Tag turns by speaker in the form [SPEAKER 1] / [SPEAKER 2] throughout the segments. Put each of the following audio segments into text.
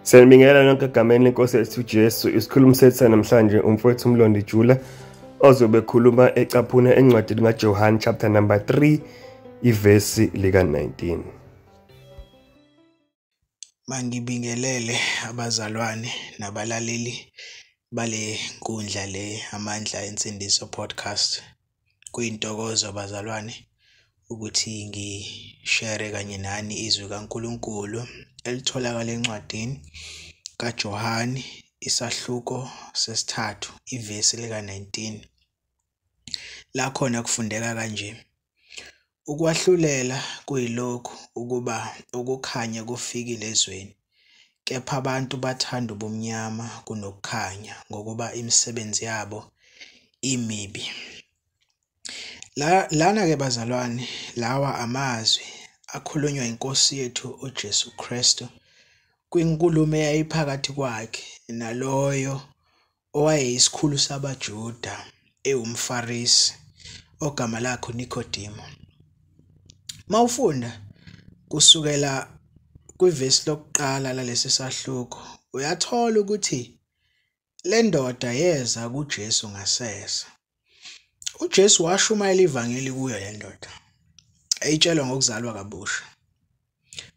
[SPEAKER 1] Siyanibingelela nonke egameni lenkosi yethu Jesu. Isikhulumi sethu namhlanje umfowethu Mlondi Jula ozobe ekhuluma ecaphuna encwadini kaJohn chapter number 3 ivesi lika 19.
[SPEAKER 2] Mangibingelele abazalwane nabalaleli bale nkundla le Amandla Ensindiso podcast. Kuyintokozo bazalwane ukuthi ngishare kanye nani izwi kaNkuluNkulu elitholakala encwadini kaJohani isahluko sesithathu ivesi lika-19. La khona kufundeka kanje: ukwahlulela kuyilokhu ukuba ukukhanya kufikile ezweni, kepha abantu bathanda ubumnyama kunokukhanya, ngokuba imisebenzi yabo imibi. Lana-ke bazalwane, lawa amazwi akhulunywa inkosi yethu uJesu Kristu kwinkulumo eyayiphakathi kwakhe naloyo owayeyisikhulu sabaJuda ewumFarisi ogama lakhe uNikodemu. Mawufunda kusukela kwivesi lokuqala lalesi sahluko, uyathola ukuthi le ndoda yeza kuJesu ngasese. uJesu washumayela ivangeli kuyo le ndoda, eyitshelwa ngokuzalwa kabusha.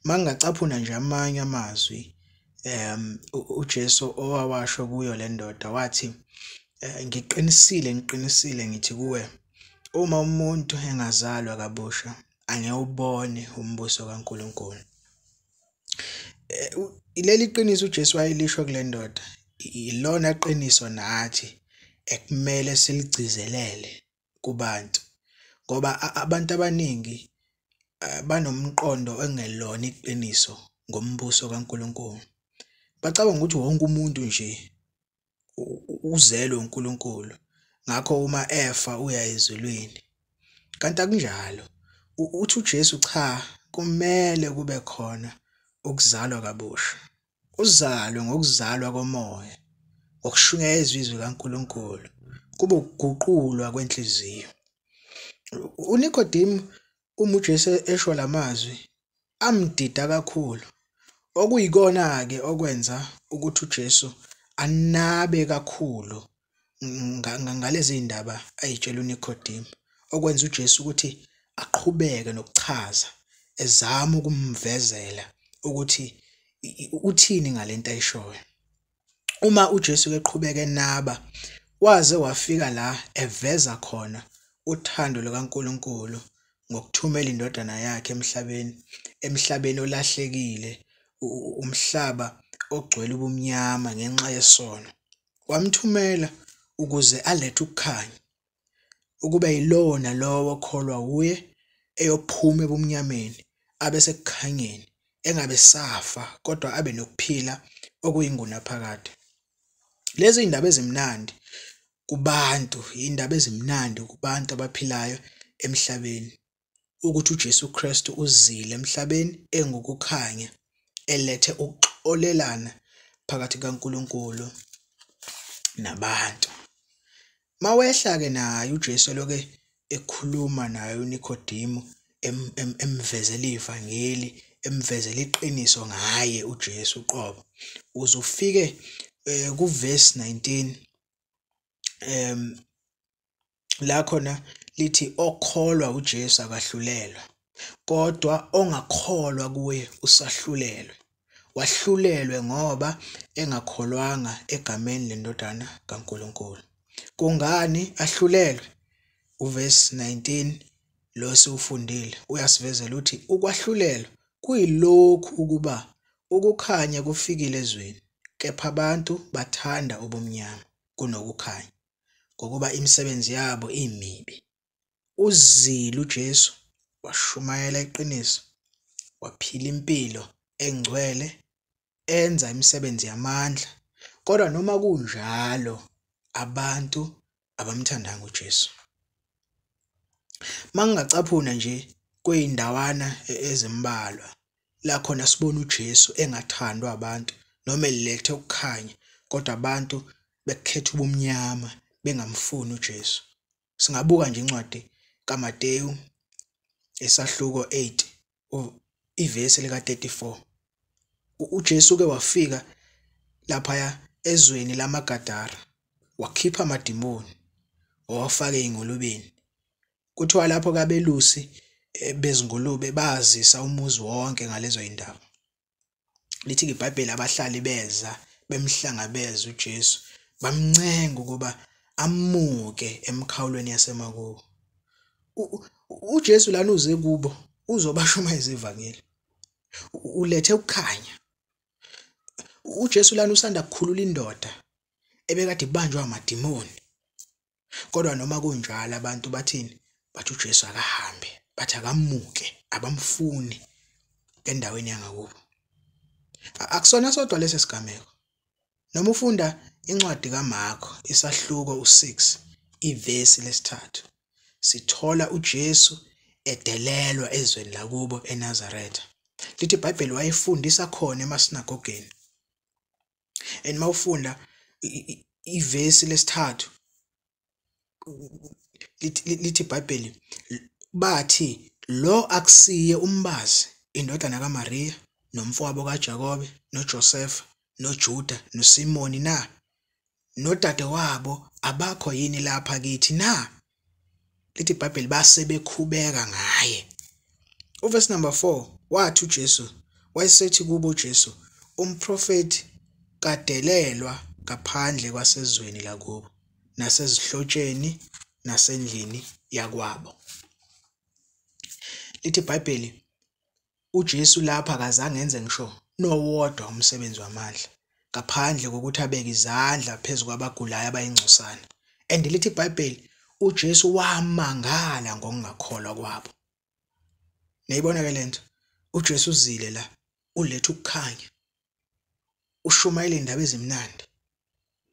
[SPEAKER 2] Mangingacaphuna nje amanye amazwi uJesu owawasho kuyo le ndoda, wathi ngiqinisile ngiqinisile ngithi kuwe, uma umuntu engazalwa kabusha angewubone umbuso kaNkuluNkulu. Leli qiniso uJesu wayelisho kule ndoda ilona qiniso nathi ekumele siligcizelele kubantu, ngoba abantu abaningi banomqondo engelona iqiniso ngombuso kaNkuluNkulu. Bacabanga ukuthi wonke umuntu nje uzelwe uNkulunkulu, ngakho uma efa uya ezulwini, kanti akunjalo. Uthi uJesu cha, kumele kube khona ukuzalwa kabusha, uzalwe ngokuzalwa komoya, ngokushunyayezwa izwi kaNkuluNkulu, kube ukuguqulwa kwenhliziyo. uNikodemu uma uJesu esho lamazwi amdida kakhulu, okuyikona-ke okwenza ukuthi uJesu anabe kakhulu ngalezi ndaba ayitshela uNikodemu, okwenza uJesu ukuthi aqhubeke nokuchaza, ezama ukumvezela ukuthi uthini ngalento ayishoyo. Uma uJesu eqhubeka enaba, waze wafika la eveza khona uthando lukaNkuluNkulu ngokuthumela indodana yakhe emhlabeni, emhlabeni olahlekile, umhlaba ogcwele ubumnyama ngenxa yesono. Wamthumela ukuze alethe ukukhanya, ukuba yilowo nalowo okholwa wuye eyophuma ebumnyameni abe sekukhanyeni, engabe safa kodwa abe nokuphila okuyingunaphakade. Lezi indaba ezimnandi kubantu, indaba ezimnandi kubantu abaphilayo emhlabeni, ukuthi uJesu Kristu uzile emhlabeni engukukhanya, elethe ukuxolelana phakathi kaNkuluNkulu nabantu. Mawehla-ke naye uJesu eloke ekhuluma naye uNikodemu, emvezela ivangeli, emvezela iqiniso ngaye uJesu uqobo, uze ufike kuvesi 19 la khona lithi okholwa uJesu akahlulelwa, kodwa ongakholwa kuye usahlulelwe. Wahlulelwe ngoba engakholwanga egameni lendodana kaNkuluNkulu. Kungani ahlulelwe? Uvesi 19 lo siwufundile uyasivezela ukuthi ukwahlulelwa kuyilokhu ukuba ukukhanya kufikile ezweni, kepha abantu bathanda ubumnyama kunokukhanya, ngokuba imisebenzi yabo imibi. Uzile uJesu washumayela iqiniso, waphila impilo engcwele, enza imisebenzi yamandla, kodwa noma kunjalo abantu abamthandanga uJesu. Mangingacaphuna nje kuyindawana ezimbalwa la khona sibona uJesu engathandwa abantu noma elethe ukukhanya, kodwa abantu bekhetha ubumnyama bengamfuni uJesu. Singabuka nje incwadi kaMateyu isahluko 8 ivesi lika 34. uJesu ke wafika laphaya ezweni lamaGadara, wakhipha amadimoni wawafaka ey'ngulubeni. Kuthiwa lapho kabelusi bezingulube bazisa umuzi wonke ngalezo yindaba. Lithi iBhayibheli abahlali beza bemhlangabeza uJesu, bamncenga ukuba amuke emkhawulweni yasemakubo. uJesu lana uze kubo uzobashumayeza ivangeli, ulethe ukukhanya. uJesu lana usanda kukhulula indoda ebekade ibanjwa amadimoni, kodwa noma kunjalo abantu bathini? Bathi uJesu akahambe, bathi akamuke, abamfuni endaweni yangakubo. Akusona sodwa lesi sigameko. Noma ufunda incwadi kaMarko isahluko u6 ivesi lesithathu, sithola uJesu edelelwa ezweni lakubo eNazaretha. Lithi iBhayibheli wayefundisa khona emasinagogeni. And mawufunda ivesi lesithathu lithi iBhayibheli bathi lo akusiye umbazi, indodana kaMaria nomfowabo kaJakobe noJoseph noJuda noSimoni na? Nodadewabo abakho yini lapha kithi na? Lithi iBhayibheli base bekhubeka ngaye. Uverse number 4 wathi uJesu, wayesethi kubo uJesu, umprofeti kadelelwa ngaphandle kwasezweni lakubo nasezihlotsheni nasendlini yakwabo. Lithi iBhayibheli uJesu lapha akazange enze ngisho nowodwa umsebenzi wamandla ngaphandle kokuthi abeke izandla phezu kwabagulayo abayingcosana. And lithi iBhayibheli uJesu wamangala ngokungakholwa kwabo. Niyayibona ke lento, uJesu uzile la, uletha ukukhanya, ushumayela indaba ezimnandi,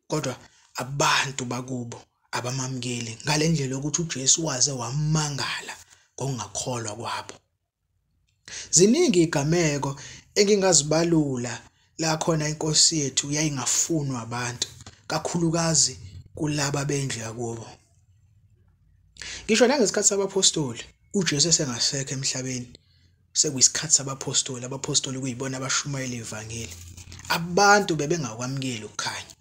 [SPEAKER 2] kodwa abantu bakubo abamamukeli ngalendlela yokuthi uJesu waze wamangala ngokungakholwa kwabo. Ziningi igameko engingazibalula la khona inkosi yethu yayingafunwa abantu, kakhulukazi kulaba bendlu yakubo. Ngisho nangesikhathi sabaphostoli uJesu esengasekho emhlabeni, sekuyisikhathi sabaphostoli, abaphostoli kuyibona abashumayela ivangeli. Abantu bebengakwamukeli ukukhanya.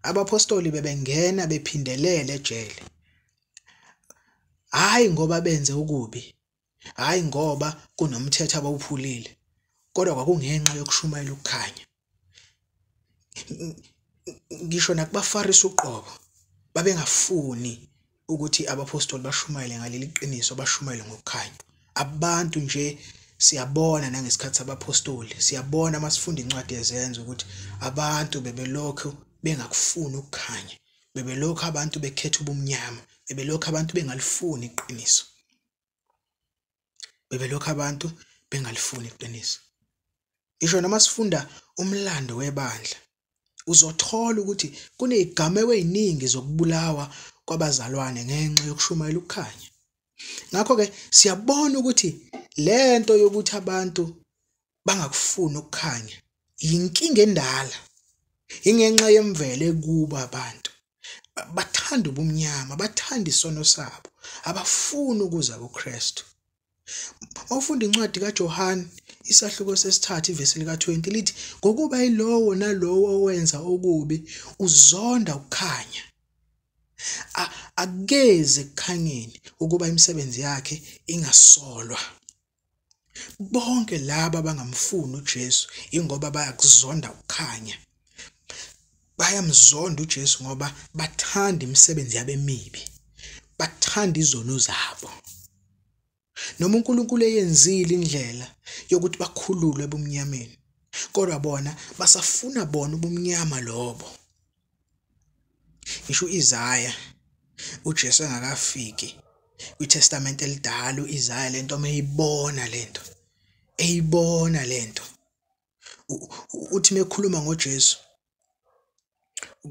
[SPEAKER 2] Abaphostoli bebengena bephindelele ejele, hayi ngoba benze okubi, hayi ngoba kunomthetho abawuphulile, kodwa kwakungenxa yokushumayela ukukhanya. Ngisho nakubaFarisi uqobo babengafuni ukuthi abaphostoli bashumayele ngaleli qiniso, bashumayele ngokukhanya. Abantu nje siyabona nangesikhathi sabaphostoli, siyabona masifunda incwadi yeZenzo ukuthi abantu bebelokhu bengakufuni ukukhanya, bebelokhu abantu bekhetha ubumnyama, bebelokhu abantu bengalifuni iqiniso, bebelokhu abantu bengalifuni iqiniso. Ngisho noma sifunda umlando webandla uzothola ukuthi kunezigameko eziningi zokubulawa kwabazalwane ngenxa yokushumayela ukukhanya. Ngakho-ke siyabona ukuthi lento yokuthi abantu bangakufuni ukukhanya yinkinga endala, ingenxa yemvelo ekubo abantu. Bathanda ubumnyama, bathanda isono sabo, abafuni ukuza kuKristu. Mawufunda incwadi kaJohane isahluko sesithathu ivesi lika-20 lithi ngokuba yilowo nalowo owenza okubi uzonda ukukhanya, akeze ekukhanyeni ukuba imisebenzi yakhe ingasolwa. Bonke laba abangamfuni uJesu ingoba bayakuzonda ukukhanya, bayamzonda uJesu ngoba bathanda imisebenzi yabo emibi, bathanda izono zabo. Noma uNkulunkulu eyenzile indlela yokuthi bakhululwe ebumnyameni, kodwa bona basafuna bona ubumnyama lobo. Ngisho uIsaya, uJesu engakafiki kwiTestament elidala, uIsaya lento meyibona lento, eyibona lento, uthi mekhuluma ngoJesu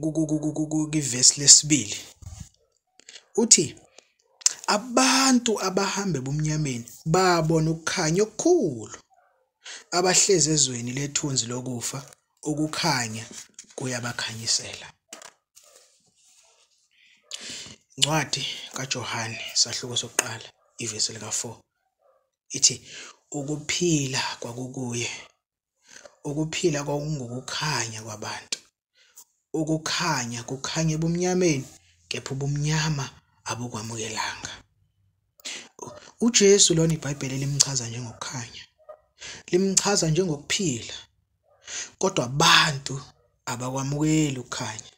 [SPEAKER 2] kuvesi lesibili uthi abantu abahamba ebumnyameni babona ukukhanya okukhulu, abahlezi ezweni lethunzi lokufa ukukhanya kuyabakhanyisela. Incwadi kaJohane isahluko sokuqala ivesi lika-4 ithi ukuphila kwakukuye, ukuphila kwakungukukhanya kwabantu. Ukukhanya kukhanya ebumnyameni, kepha ubumnyama abukwamukelanga. UJesu lona iBhayibheli limchaza njengokukhanya, limchaza njengokuphila, kodwa abantu abakwamukeli ukukhanya,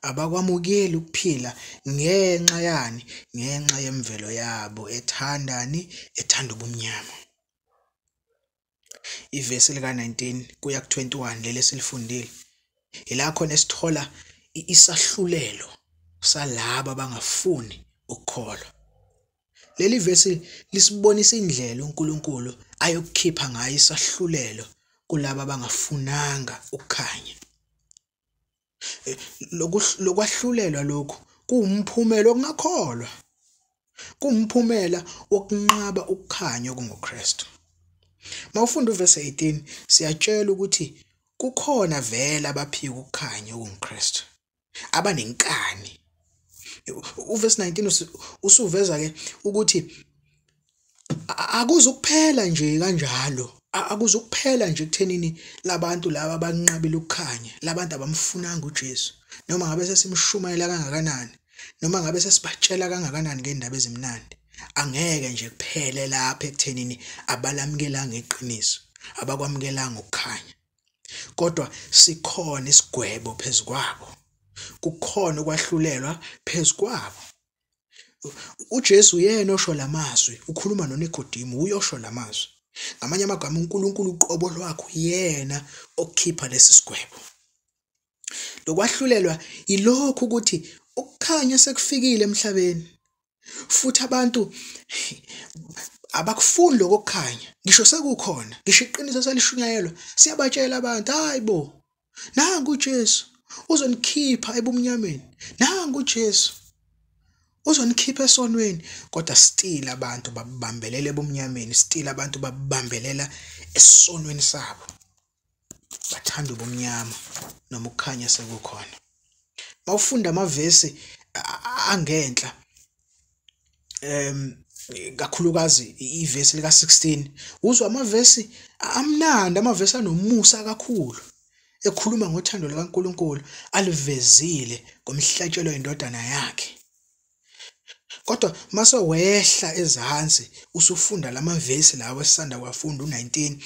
[SPEAKER 2] abakwamukeli ukuphila. Ngenxa yani? Ngenxa yemvelo yabo ethandani, ethanda ubumnyama. Ivesi lika 19 kuya ku21 leli esilifundile, ila khona esithola isahlulelo salabo abangafuni ukukholwa. Leli vesi lisibonisa indlela uNkulunkulu ayokukhipha ngayo isahlulelo kulabo abangafunanga ukukhanya. Lokwahlulelwa lokhu kuwumphumela okungakholwa, kuwumphumela wokunqaba ukukhanya okunguKristu. Mawufunda uvesi 18 siyatshela ukuthi kukhona vele abaphika ukukhanya okunguKristu, abanenkani. Uvesi 19 usuveza ke ukuthi akuzukuphela nje kanjalo, akuzukuphela nje kuthenini labantu laba abanqabile ukukhanya, labantu abamfunanga uJesu, noma ngabe sesimshumayela kangakanani, noma ngabe sesibatshela kangakanani ngendaba ezimnandi, angeke nje kuphele lapha ekuthenini abalamukelanga iqiniso, abakwamukelanga ukukhanya. Kodwa sikhona isigwebo phezukwabo, kukhona ukwahlulelwa phezukwabo. uJesu yena osho lamazwi, ukhuluma noNikodemu, uyosho lamazwi. Ngamanye amagama uNkulunkulu uqobo lwakhe yena okukhipha lesi sigwebo. Lokwahlulelwa yilokhu ukuthi ukukhanya sekufikile emhlabeni, futhi abantu abakufuni lokho kukhanya, ngisho sekukhona, ngisho iqiniso selishunyayelwa, siyabatshela abantu, hayi bo, nangu uJesu uzonikhipha ebumnyameni, nangu uJesu uzonikhipha esonweni. Kodwa still abantu babambelela ebumnyameni, still abantu babambelela esonweni sabo, bathanda ubumnyama noma ukukhanya sekukhona. Mawufunda amavesi angenhla, kakhulukazi ivesi lika 16, uzwa amavesi amnandi, amavesi anomusa kakhulu, ekhuluma ngothando lukaNkulunkulu alivezile ngomhlatshelo wendodana yakhe. Kodwa mase wehla ezansi usufunda lamavesi lawo esisanda kwafunda u19,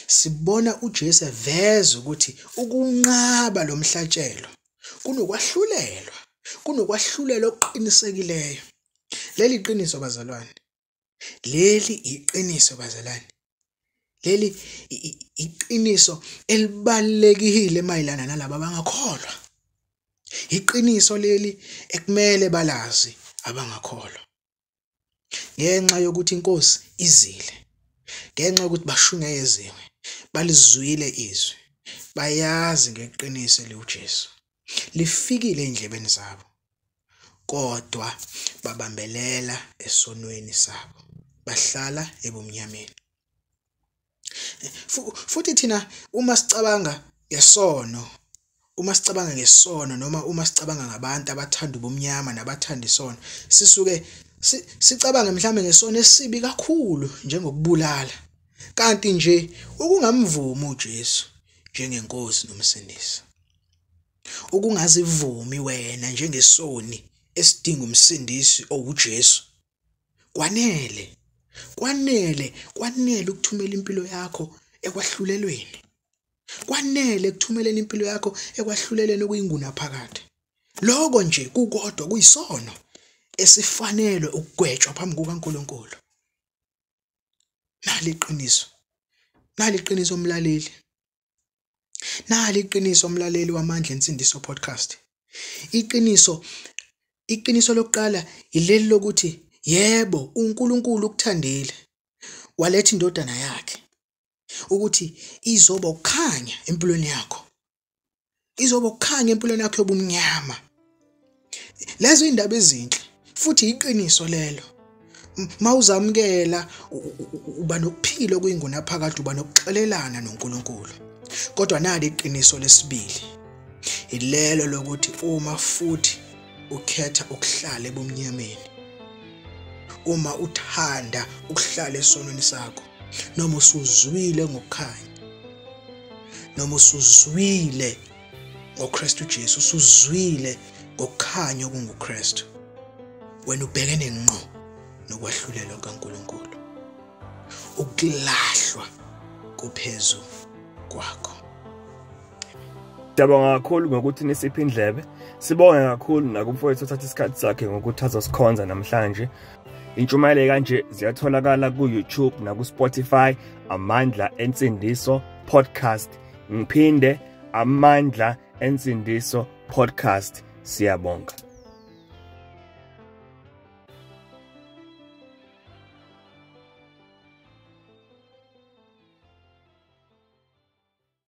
[SPEAKER 2] sibona uJesu eveza ukuthi ukunqaba lomhlatshelo kunokwahlulelwa, kunokwahlulelwa okuqinisekileyo. Leli iqiniso bazalwane, leli iqiniso bazalwane, leli iqiniso elibalekile mayelana nalabo abangakholwa. Iqiniso leli ekumele balazi abangakholwa, ngenxa yokuthi inkosi izile, ngenxa yokuthi bashunyeziwe, balizwile izwi, bayazi ngeqiniso eliuJesu, lifikile endlebeni zabo, kodwa babambelela esonweni sabo, bahlala ebumnyameni. Futhi thina uma sicabanga ngesono, uma sicabanga ngesono noma uma sicabanga ngabantu abathanda ubumnyama nabathanda isono, sisuke sicabange mhlambe ngesono esibi kakhulu njengokubulala, kanti nje ukungamvumi uJesu njengenkosi nomsindisi, ukungazivumi wena njengesoni esidinga umsindisi owuJesu, kwanele, kwanele, kwanele ukuthumela impilo yakho ekwahlulelweni, kwanele ekuthumeleni impilo yakho ekwahluleleni okuyingunaphakade. Lokho nje kukodwa kuyisono esifanele ukugwetshwa phambi kukaNkulunkulu. Nali iqiniso, nali iqiniso umlaleli, nali iqiniso umlaleli waMandla Ensindiso podcast. Iqiniso, iqiniso lokuqala ileli lokuthi yebo, uNkulunkulu ukuthandile, waletha indodana yakhe ukuthi izoba ukukhanya empilweni yakho, izoba ukukhanya empilweni yakho yobumnyama. Lezo indaba ezinhle futhi iqiniso lelo. Mawuzamukela uba nokuphila okuyingunaphakade, uba nokuxolelana noNkulunkulu. Kodwa nali iqiniso lesibili, ilelo lokuthi uma futhi ukhetha ukuhlala ebumnyameni, uma uthanda ukuhlala esonweni sakho, noma usuzwile ngokukhanya, noma usuzwile ngoKristu Jesu, usuzwile ngokukhanya okunguKristu, wena ubhekene ngqo nokwahlulelwa kaNkulunkulu. Ukulahlwa kuphezu kwakho.
[SPEAKER 1] Siyabonga kakhulu ngokuthi nisiphe indlebe. Sibonge kakhulu nakumfowethu othatha isikhathi sakhe ngokuthi azosikhonza namhlanje. Intshumayelo kanje ziyatholakala ku-YouTube naku-Spotify, Amandla Ensindiso Podcast. Ngiphinde, Amandla Ensindiso Podcast. Siyabonga.